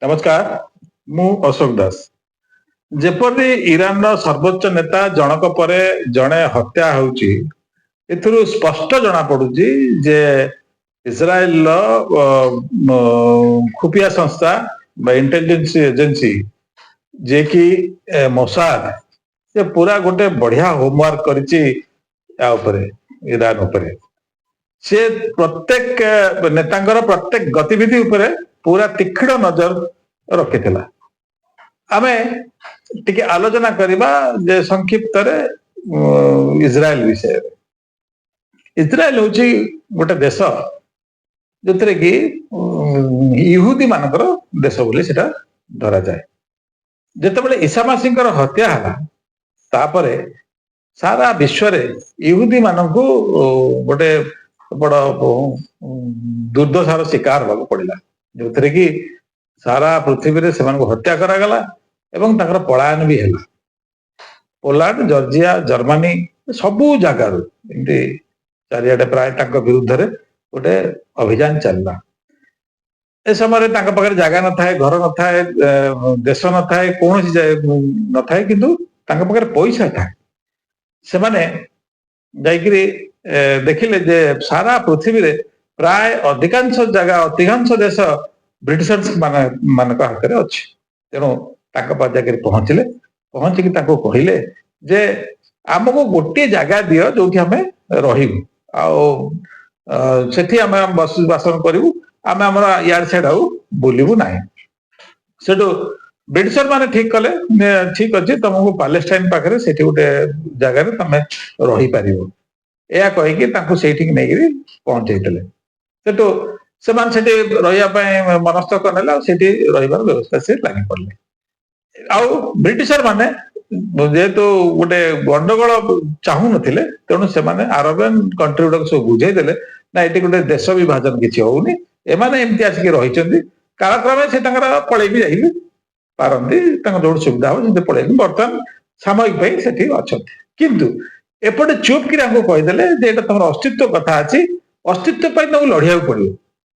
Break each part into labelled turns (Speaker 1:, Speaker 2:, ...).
Speaker 1: ନମସ୍କାର, ମୁଁ ଅଶୋକ ଦାସ। ଯେପରି ଇରାନର ସର୍ବୋଚ୍ଚ ନେତା ଜଣକ ପରେ ଜଣେ ହତ୍ୟା ହେଉଛି, ଏଥିରୁ ସ୍ପଷ୍ଟ ଜଣା ପଡୁଛି ଯେ ଇସ୍ରାଏଲର ଖୁଫିଆ ସଂସ୍ଥା ବା ଇଣ୍ଟେଲିଜେନ୍ସ ଏଜେନ୍ସି ଯିଏକି ମୋସାଦ, ସେ ପୁରା ଗୋଟେ ବଢିଆ ହୋମୱାର୍କ କରିଛି ୟା ଉପରେ, ଇରାନ ଉପରେ। ସେ ପ୍ରତ୍ୟେକ ନେତାଙ୍କର ପ୍ରତ୍ୟେକ ଗତିବିଧି ଉପରେ ପୁରା ତୀକ୍ଷ୍ଣ ନଜର ରଖିଥିଲା। ଆମେ ଟିକେ ଆଲୋଚନା କରିବା ଯେ ସଂକ୍ଷିପ୍ତରେ ଇସ୍ରାଏଲ ବିଷୟରେ। ଇସ୍ରାଏଲ ହଉଛି ଗୋଟେ ଦେଶ ଯୋଉଥିରେ କି ଇହୁଦୀ ମାନଙ୍କର ଦେଶ ବୋଲି ସେଟା ଧରାଯାଏ। ଯେତେବେଳେ ଈସା ମାସିଙ୍କର ହତ୍ୟା ହେଲା, ତାପରେ ସାରା ବିଶ୍ୱରେ ଇହୁଦୀ ମାନଙ୍କୁ ଗୋଟେ ବଡ ଦୁର୍ଦ୍ଦଶାର ଶିକାର ହେବାକୁ ପଡିଲା, ଯୋଉଥିରେ କି ସାରା ପୃଥିବୀରେ ସେମାନଙ୍କୁ ହତ୍ୟା କରାଗଲା ଏବଂ ତାଙ୍କର ପଳାୟନ ବି ହେଲା। ପୋଲାଣ୍ଡ, ଜର୍ଜିଆ, ଜର୍ମାନୀ, ସବୁ ଜାଗାରୁ ଏମିତି ଚାରିଆଡେ ପ୍ରାୟ ତାଙ୍କ ବିରୁଦ୍ଧରେ ଗୋଟେ ଅଭିଯାନ ଚାଲିଲା। ଏ ସମୟରେ ତାଙ୍କ ପାଖରେ ଜାଗା ନଥାଏ, ଘର ନଥାଏ, ଦେଶ ନଥାଏ, କୌଣସି ନଥାଏ, କିନ୍ତୁ ତାଙ୍କ ପାଖରେ ପଇସା ଥାଏ। ସେମାନେ ଯାଇକିରି ଦେଖିଲେ ଯେ ସାରା ପୃଥିବୀରେ ପ୍ରାୟ ଅଧିକାଂଶ ଜାଗା, ଅଧିକାଂଶ ଦେଶ ବ୍ରିଟିଶର୍ସ ମାନଙ୍କ ହାତରେ ଅଛି। ତେଣୁ ତାଙ୍କ ପାଖରେ ଯାଇକିରି ପହଞ୍ଚିଲେ। ପହଞ୍ଚିକି ତାଙ୍କୁ କହିଲେ ଯେ ଆମକୁ ଗୋଟିଏ ଜାଗା ଦିଅ ଯୋଉଠି ଆମେ ରହିବୁ ଆଉ ସେଠି ଆମେ ବାସନ କରିବୁ, ଆମେ ଆମର ଇଆଡେ ସିଆଡେ ଆଉ ବୁଲିବୁ ନାହିଁ। ସେଠୁ ବ୍ରିଟିଶର ମାନେ ଠିକ କଲେ, ଠିକ ଅଛି, ତମକୁ ପାଲେଷ୍ଟାଇନ ପାଖରେ ସେଠି ଗୋଟେ ଜାଗାରେ ତମେ ରହିପାରିବ। ଏହା କହିକି ତାଙ୍କୁ ସେଇଠିକି ନେଇକିରି ପହଞ୍ଚେଇଦେଲେ। ସେଠୁ ସେମାନେ ସେଠି ରହିବା ପାଇଁ ମନସ୍ଥ କରିନେଲେ ଆଉ ସେଠି ରହିବାର ବ୍ୟବସ୍ଥା ସେ ଲାଗି ପଡିଲେ। ଆଉ ବ୍ରିଟିଶର ମାନେ ଯେହେତୁ ଗୋଟେ ଗଣ୍ଡଗୋଳ ଚାହୁଁନଥିଲେ, ତେଣୁ ସେମାନେ ଆରବିଆନ କଣ୍ଟ୍ରି ଗୁଡାକ ସବୁ ବୁଝେଇଦେଲେ, ନା, ଏଠି ଗୋଟେ ଦେଶ ବିଭାଜନ କିଛି ହଉନି, ଏମାନେ ଏମିତି ଆସିକି ରହିଛନ୍ତି, କାଳକ୍ରମେ ସେ ତାଙ୍କର ପଳେଇ ବି ଯାଇ ପାରନ୍ତି, ତାଙ୍କର ଯୋଉଠି ସୁବିଧା ହବ ସେଠି ପଳେଇବି, ବର୍ତ୍ତମାନ ସାମୟିକ ପାଇଁ ସେଠି ଅଛନ୍ତି। କିନ୍ତୁ ଏପଟେ ଚୁପ୍ କିରି ଆମକୁ କହିଦେଲେ ଯେ ଏଇଟା ତମର ଅସ୍ତିତ୍ୱ କଥା ଅଛି, ଅସ୍ତିତ୍ୱ ପାଇଁ ତମକୁ ଲଢିବାକୁ ପଡିବ।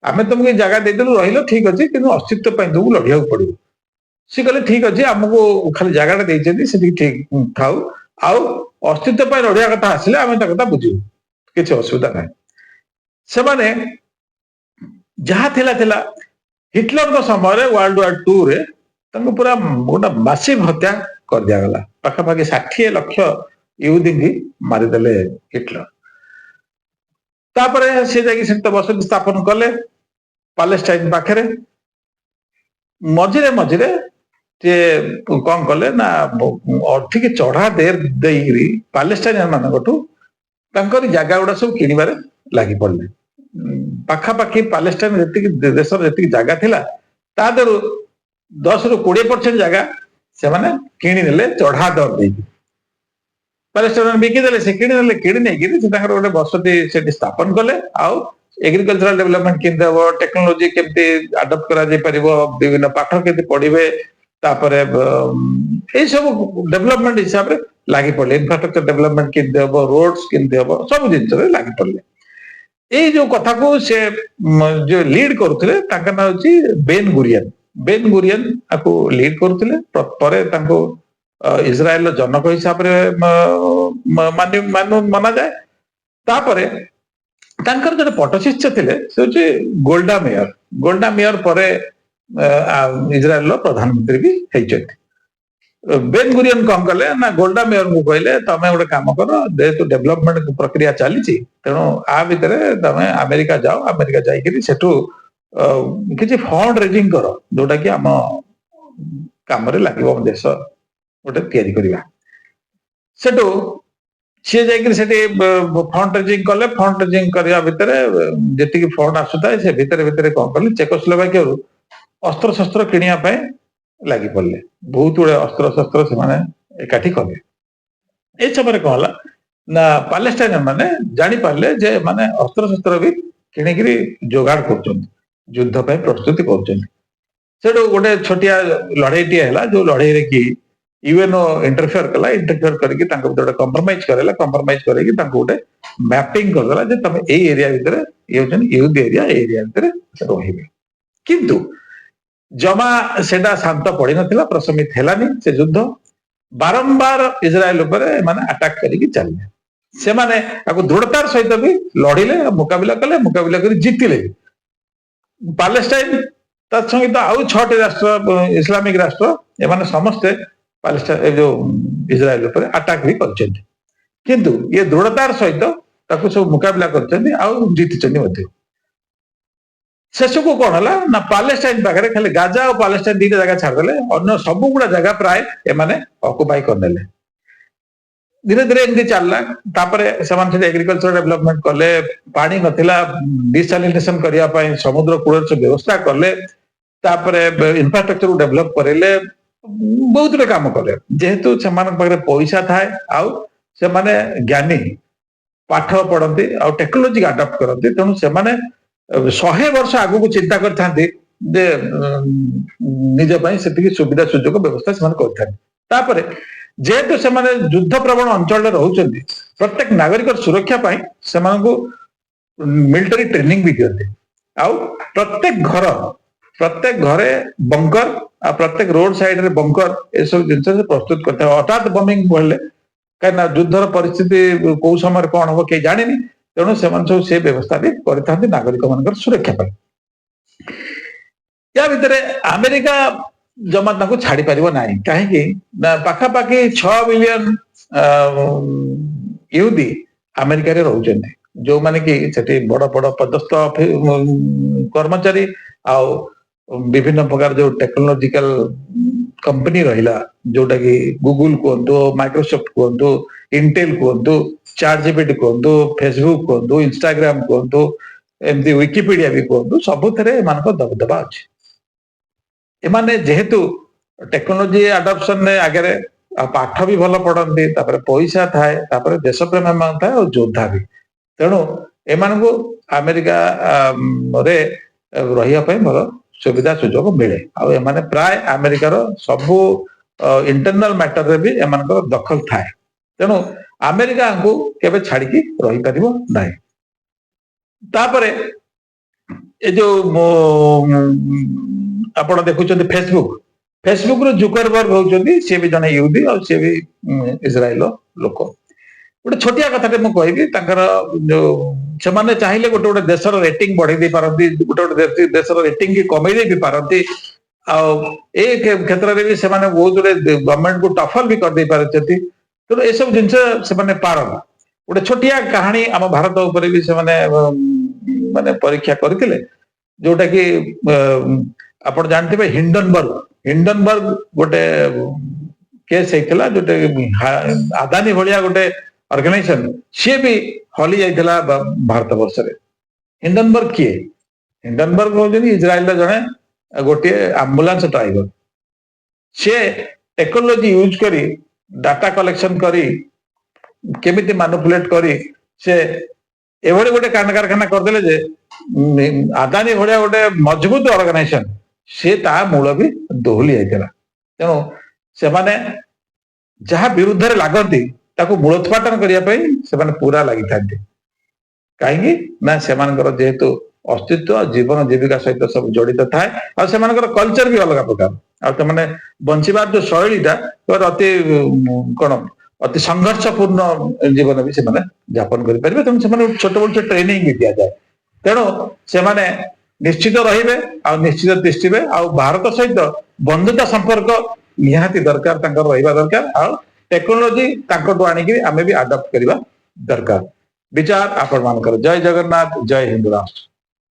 Speaker 1: ଆମେ ତମକୁ ଏଇ ଜାଗା ଦେଇଦେଲୁ, ରହିଲ, ଠିକ ଅଛି, କିନ୍ତୁ ଅସ୍ତିତ୍ୱ ପାଇଁ ତମକୁ ଲଢିବାକୁ ପଡିବ। ସେ କହିଲେ, ଠିକ ଅଛି, ଆମକୁ ଖାଲି ଜାଗାଟା ଦେଇଛନ୍ତି ସେଠିକି ଠିକ ଥାଉ, ଆଉ ଅସ୍ତିତ୍ୱ ପାଇଁ ଲଢିବା କଥା ଆସିଲେ ଆମେ ତା କଥା ବୁଝିବୁ, କିଛି ଅସୁବିଧା ନାହିଁ। ସେମାନେ ଯାହା ଥିଲା ଥିଲା, ହିଟଲରଙ୍କ ସମୟରେ ୱାର୍ଲଡ ୱାର ଟୁ ରେ ତାଙ୍କୁ ପୁରା ଗୋଟେ ମାସିଭ ହତ୍ୟା କରିଦିଆଗଲା। ପାଖାପାଖି 60 ଲକ୍ଷ ଇହୁଦୀଙ୍କୁ ମାରିଦେଲେ ହିଟଲର। ତାପରେ ସେ ଯାଇକି ସେଠି ତ ବସତି ସ୍ଥାପନ କଲେ ପାଲେଷ୍ଟାଇନ ପାଖରେ। ମଝିରେ ମଝିରେ ସେ କଣ କଲେ ନା ଅଧିକ ଚଢା ଦେଇକିରି ପାଲେଷ୍ଟାଇନ ମାନଙ୍କଠୁ ତାଙ୍କରି ଜାଗା ଗୁଡା ସବୁ କିଣିବାରେ ଲାଗି ପଡିଲେ। ପାଖାପାଖି ପାଲେଷ୍ଟାଇନ ଯେତିକି ଦେଶର ଯେତିକି ଜାଗା ଥିଲା, ତା ଦେହରୁ 10ରୁ 20% ଜାଗା ସେମାନେ କିଣିନେଲେ ଚଢା ଦର ଦେଇକି। ପାଲେଷ୍ଟାଇନ ବିକିଦେଲେ, ସେ କିଣିନେଲେ। କିଣି ନେଇକିରି ସେ ତାଙ୍କର ଗୋଟେ ବସତି ସେଠି ସ୍ଥାପନ କଲେ। ଆଉ ଏଗ୍ରିକଲଚରାଲ ଡେଭଲପମେଣ୍ଟ କେମିତି ହବ, ଟେକ୍ନୋଲୋଜି କେମିତି ଆଡପ୍ଟ କରାଯାଇ ପାରିବ, ବିଭିନ୍ନ ପାଠ କେମିତି ପଢିବେ, ତାପରେ ଏଇ ସବୁ ଡେଭଲପମେଣ୍ଟ ହିସାବରେ ଲାଗି ପଡିଲେ। ଇନଫ୍ରାଷ୍ଟ୍ରକ୍ଚର ଡେଭଲପମେଣ୍ଟ କେମିତି ହବ, ରୋଡ୍ସ କେମିତି ହବ, ସବୁ ଜିନିଷରେ ଲାଗି ପଡିଲେ। ଏଇ ଯୋଉ କଥାକୁ ସେ ଯୋଉ ଲିଡ କରୁଥିଲେ, ତାଙ୍କ ନାଁ ହଉଛି ବେନ୍ ଗୁରିଆନ। ବେନ୍ ଗୁରିଆନ ତାକୁ ଲିଡ କରୁଥିଲେ। ପରେ ତାଙ୍କୁ ଇସ୍ରାଏଲର ଜନକ ହିସାବରେ ମାନି ମାନୁ ମନାଯାଏ। ତାପରେ ତାଙ୍କର ଜଣେ ପଟଶିଷ୍ୟ ଥିଲେ, ସେ ହଉଛି ଗୋଲ୍ଡା ମେୟର। ଗୋଲ୍ଡା ମେୟର ପରେ ଇସ୍ରାଏଲର ପ୍ରଧାନମନ୍ତ୍ରୀ ବି ହେଇଛନ୍ତି। ବେନ୍ ଗୁରିୟନ କଣ କଲେ ନା ଗୋଲ୍ଡା ମେୟରଙ୍କୁ କହିଲେ, ତମେ ଗୋଟେ କାମ କର, ଯେହେତୁ ଡେଭଲପମେଣ୍ଟ ପ୍ରକ୍ରିୟା ଚାଲିଛି, ତେଣୁ ଆ ଭିତରେ ତମେ ଆମେରିକା ଯାଅ, ଆମେରିକା ଯାଇକିରି ସେଠୁ କିଛି ଫଣ୍ଡ ରେଜିଂ କର, ଯୋଉଟା କି ଆମ କାମରେ ଲାଗିବ, ଆମ ଦେଶ ଗୋଟେ ତିଆରି କରିବା। ସେଠୁ ସିଏ ଯାଇକିରି ସେଠି ଫଣ୍ଡ ରେଜିଂ କଲେ। ଫଣ୍ଡ ରେଜିଂ କରିବା ଭିତରେ ଯେତିକି ଫଣ୍ଡ ଆସୁଥାଏ, ସେ ଭିତରେ ଭିତରେ କଣ କଲେ, ଚେକୋସ୍ଲୋଭାକିଆରୁ ଅସ୍ତ୍ରଶସ୍ତ୍ର କିଣିବା ପାଇଁ ଲାଗି ପଡିଲେ। ବହୁତ ଗୁଡେ ଅସ୍ତ୍ରଶସ୍ତ୍ର ସେମାନେ ଏକାଠି କଲେ। ଏଇ ସମୟରେ କଣ ହେଲା ନା ପାଲେଷ୍ଟାଇନ ମାନେ ଜାଣିପାରିଲେ ଯେ ମାନେ ଅସ୍ତ୍ରଶସ୍ତ୍ର ବି କିଣିକିରି ଯୋଗାଡ଼ କରୁଛନ୍ତି, ଯୁଦ୍ଧ ପାଇଁ ପ୍ରସ୍ତୁତି କରୁଛନ୍ତି। ସେଠୁ ଗୋଟେ ଛୋଟିଆ ଲଢେଇଟିଏ ହେଲା, ଯୋଉ ଲଢେଇରେ କି ୟୁଏନଓ ଇଣ୍ଟରଫିୟର କଲା। ଇଣ୍ଟରଫିୟର କରିକି ତାଙ୍କ ଭିତରେ ଗୋଟେ କମ୍ପ୍ରମାଇଜ କରେଇଲା। କମ୍ପ୍ରମାଇଜ କରିକି ତାଙ୍କୁ ଗୋଟେ ମ୍ୟାପିଂ କରିଦେଲା ଯେ ତମେ ଏଇ ଏରିଆ ଭିତରେ, ଇଏ ହଉଛନ୍ତି ଇହୁଦୀ ଏରିଆ, ଏଇ ଏରିଆ ଭିତରେ ରହିବେ। କିନ୍ତୁ ଜମା ସେଟା ଶାନ୍ତ ପଡିନଥିଲା, ପ୍ରଶମିତ ହେଲାନି ସେ ଯୁଦ୍ଧ। ବାରମ୍ବାର ଇସ୍ରାଏଲ ଉପରେ ଏମାନେ ଆଟାକ୍ କରିକି ଚାଲିଲେ। ସେମାନେ ତାକୁ ଦୃଢତାର ସହିତ ବି ଲଢିଲେ, ମୁକାବିଲା କଲେ, ମୁକାବିଲା କରି ଜିତିଲେ ବି। ପାଲେଷ୍ଟାଇନ, ତା ସଙ୍ଗୀତ ଆଉ 6ଟି ରାଷ୍ଟ୍ର, ଇସଲାମିକ ରାଷ୍ଟ୍ର, ଏମାନେ ସମସ୍ତେ ପାଲେଷ୍ଟାଇନ, ଏ ଯୋଉ ଇସ୍ରାଏଲ ଉପରେ ଆଟାକ୍ ବି କରିଛନ୍ତି। କିନ୍ତୁ ଇଏ ଦୃଢତାର ସହିତ ତାକୁ ସବୁ ମୁକାବିଲା କରିଛନ୍ତି ଆଉ ଜିତିଛନ୍ତି ମଧ୍ୟ। ଶେଷକୁ କଣ ହେଲା ନା, ପାଲେଷ୍ଟାଇନ ପାଖରେ ଖାଲି ଗାଜା ଆଉ ପାଲେଷ୍ଟାଇନ ଦିଟା ଜାଗା ଛାଡ଼ିଦେଲେ, ଅନ୍ୟ ସବୁଗୁଡା ଜାଗା ପ୍ରାୟ ଏମାନେ ଅକୁପାଇ କରିନେଲେ। ଧୀରେ ଧୀରେ ଏମିତି ଚାଲିଲା। ତାପରେ ସେମାନେ ସେଠି ଏଗ୍ରିକଲଚର ଡେଭଲପମେଣ୍ଟ କଲେ। ପାଣି ନଥିଲା, ଡିସାଲିନେସନ କରିବା ପାଇଁ ସମୁଦ୍ର କୂଳରେ ସବୁ ବ୍ୟବସ୍ଥା କଲେ। ତାପରେ ଇନଫ୍ରାଷ୍ଟ୍ରକ୍ଚର ଡେଭଲପ କରିଲେ, ବହୁତ ଗୁଡେ କାମ କଲେ। ଯେହେତୁ ସେମାନଙ୍କ ପାଖରେ ପଇସା ଥାଏ ଆଉ ସେମାନେ ଜ୍ଞାନୀ, ପାଠ ପଢନ୍ତି ଆଉ ଟେକ୍ନୋଲୋଜି ଆଡପ୍ଟ କରନ୍ତି, ତେଣୁ ସେମାନେ 100 ବର୍ଷ ଆଗକୁ ଚିନ୍ତା କରିଥାନ୍ତି ଯେ ନିଜ ପାଇଁ ସେତିକି ସୁବିଧା ସୁଯୋଗ ବ୍ୟବସ୍ଥା ସେମାନେ କରିଥାନ୍ତି। ତାପରେ ଯେହେତୁ ସେମାନେ ଯୁଦ୍ଧ ପ୍ରବଣ ଅଞ୍ଚଳରେ ରହୁଛନ୍ତି, ପ୍ରତ୍ୟେକ ନାଗରିକର ସୁରକ୍ଷା ପାଇଁ ସେମାନଙ୍କୁ ମିଲିଟାରୀ ଟ୍ରେନିଂ ବି ଦିଅନ୍ତି। ଆଉ ପ୍ରତ୍ୟେକ ଘରେ ବଙ୍କର ଆଉ ପ୍ରତ୍ୟେକ ରୋଡ ସାଇଡରେ ବଙ୍କର, ଏସବୁ ଜିନିଷ ସେ ପ୍ରସ୍ତୁତ କରିଥାଏ, ହଠାତ୍ ବମିଂ ହେଲେ। କାହିଁକିନା ଯୁଦ୍ଧର ପରିସ୍ଥିତି କୋଉ ସମୟରେ କଣ ହବ କେହି ଜାଣିନି। ତେଣୁ ସେମାନେ ସବୁ ସେ ବ୍ୟବସ୍ଥା ବି କରିଥାନ୍ତି ନାଗରିକ ମାନଙ୍କର ସୁରକ୍ଷା ପାଇଁ। ୟା ଭିତରେ ଆମେରିକା ଜମା ତାଙ୍କୁ ଛାଡି ପାରିବ ନାହିଁ। କାହିଁକି ନା ପାଖାପାଖି 6 ମିଲିୟନ ଇହୁଦୀ ଆମେରିକାରେ ରହୁଛନ୍ତି, ଯୋଉମାନେ କି ସେଠି ବଡ ବଡ ପଦସ୍ଥ କର୍ମଚାରୀ ଆଉ ବିଭିନ୍ନ ପ୍ରକାର ଯୋଉ ଟେକ୍ନୋଲୋଜିକାଲ କମ୍ପାନୀ ରହିଲା, ଯୋଉଟା କି ଗୁଗୁଲ କୁହନ୍ତୁ, ମାଇକ୍ରୋସଫ୍ଟ କୁହନ୍ତୁ, ଇଣ୍ଟେଲ କୁହନ୍ତୁ, ଚାଟ ଜିପିଟି କୁହନ୍ତୁ, ଫେସବୁକ୍ କୁହନ୍ତୁ, ଇନଷ୍ଟାଗ୍ରାମ କୁହନ୍ତୁ, ଏମିତି ୱିକିପିଡିଆ ବି କୁହନ୍ତୁ, ସବୁଥିରେ ଏମାନଙ୍କ ଦବଦବା ଅଛି। ଏମାନେ ଯେହେତୁ ଟେକ୍ନୋଲୋଜି ଆଡପ୍ସନରେ ଆଗରେ ଆଉ ପାଠ ବି ଭଲ ପଢନ୍ତି, ତାପରେ ପଇସା ଥାଏ, ତାପରେ ଦେଶପ୍ରେମ ଏମାନଙ୍କ ଥାଏ ଆଉ ଯୋଦ୍ଧା ବି। ତେଣୁ ଏମାନଙ୍କୁ ଆମେରିକା ରେ ରହିବା ପାଇଁ ଭଲ ସୁବିଧା ସୁଯୋଗ ମିଳେ। ଆଉ ଏମାନେ ପ୍ରାୟ ଆମେରିକାର ସବୁ ଇଣ୍ଟରନାଲ ମ୍ୟାଟରରେ ବି ଏମାନଙ୍କର ଦଖଲ ଥାଏ। ତେଣୁ ଆମେରିକାଙ୍କୁ କେବେ ଛାଡିକି ରହିପାରିବ ନାହିଁ। ତାପରେ ଏ ଯୋଉ ଆପଣ ଦେଖୁଛନ୍ତି ଫେସବୁକ୍, ଫେସବୁକ୍ ର ଜୁକରବର୍ଗ ହଉଛନ୍ତି, ସିଏ ବି ଜଣେ ୟୁଦି ଆଉ ସିଏ ବି ଇସ୍ରାଏଲ ଲୋକ। ଗୋଟେ ଛୋଟିଆ କଥାଟେ ମୁଁ କହିବି। ତାଙ୍କର ଯୋଉ ସେମାନେ ଚାହିଁଲେ ଗୋଟେ ଗୋଟେ ଦେଶର ରେଟିଂ ବଢେଇ ଦେଇ ପାରନ୍ତି, ଗୋଟେ ଗୋଟେ ଦେଶର ରେଟିଂ କି କମେଇ ଦେଇ ବି ପାରନ୍ତି। ଆଉ ଏ କ୍ଷେତ୍ରରେ ବି ସେମାନେ ବହୁତ ଗୁଡେ ଗଭର୍ଣମେଣ୍ଟକୁ ଟଫଲ ବି କରିଦେଇ ପାରୁଛନ୍ତି। ତେଣୁ ଏସବୁ ଜିନିଷ ସେମାନେ ପାରନ୍ତି। ଗୋଟେ ଛୋଟିଆ କାହାଣୀ, ଆମ ଭାରତ ଉପରେ ବି ସେମାନେ ମାନେ ପରୀକ୍ଷା କରିଥିଲେ, ଯୋଉଟା କି ଆପଣ ଜାଣିଥିବେ ହିଣ୍ଡନବର୍ଗ। ହିଣ୍ଡନବର୍ଗ ଗୋଟେ କେସ୍ ହେଇଥିଲା, ଯୋଉଟା ଆଦାନୀ ଭଳିଆ ଗୋଟେ ଅର୍ଗାନାଇଜେସନ, ସିଏ ବି ହଲି ଯାଇଥିଲା ଭାରତ ବର୍ଷରେ। ହିଣ୍ଡନବର୍ଗ କିଏ? ହିଣ୍ଡନବର୍ଗ ହଉଛନ୍ତି ଇସ୍ରାଏଲର ଜଣେ ଗୋଟିଏ ଆମ୍ବୁଲାନ୍ସ ଡ୍ରାଇଭର। ସିଏ ଟେକ୍ନୋଲୋଜି ୟୁଜ କରି, ଡାଟା କଲେକ୍ସନ କରି, କେମିତି ମାନୁପୁଲେଟ କରି ସେ ଏଭଳି ଗୋଟେ କାଣ୍ଡ କାରଖାନା କରିଦେଲେ ଯେ ଆଦାନୀ ଭଳିଆ ଗୋଟେ ମଜବୁତ ଅର୍ଗାନାଇଜେସନ, ସେ ତା ମୂଳ ବି ଦୋହଲି ଯାଇଥିଲା। ତେଣୁ ସେମାନେ ଯାହା ବିରୁଦ୍ଧରେ ଲାଗନ୍ତି, ତାକୁ ମୂଳୋତ୍ପାଟନ କରିବା ପାଇଁ ସେମାନେ ପୁରା ଲାଗିଥାନ୍ତି। କାହିଁକି ନା ସେମାନଙ୍କର ଯେହେତୁ ଅସ୍ତିତ୍ୱ, ଜୀବନ ଜୀବିକା ସହିତ ସବୁ ଜଡିତ ଥାଏ ଆଉ ସେମାନଙ୍କର କଲଚର ବି ଅଲଗା ପ୍ରକାର। ଆଉ ସେମାନେ ବଞ୍ଚିବାର ଯୋଉ ଶୈଳୀଟା ଅତି କଣ, ଅତି ସଂଘର୍ଷପୂର୍ଣ୍ଣ ଜୀବନ ବି ସେମାନେ ଯାପନ କରିପାରିବେ। ତେଣୁ ସେମାନେ ଛୋଟ ଛୋଟ ଟ୍ରେନିଂ ବି ଦିଆଯାଏ। ତେଣୁ ସେମାନେ ନିଶ୍ଚିତ ରହିବେ ଆଉ ନିଶ୍ଚିତ ତିଷ୍ଠିବେ। ଆଉ ଭାରତ ସହିତ ବନ୍ଧୁତା ସମ୍ପର୍କ ନିହାତି ଦରକାର, ତାଙ୍କର ରହିବା ଦରକାର। ଆଉ ଟେକ୍ନୋଲୋଜି ତାଙ୍କଠୁ ଆଣିକି ଆମେ ବି ଆଡପ୍ଟ କରିବା ଦରକାର। ବିଚାର ଆପଣ ମାନଙ୍କର। ଜୟ ଜଗନ୍ନାଥ, ଜୟ ହିନ୍ଦୁ ରାଷ୍ଟ୍ର।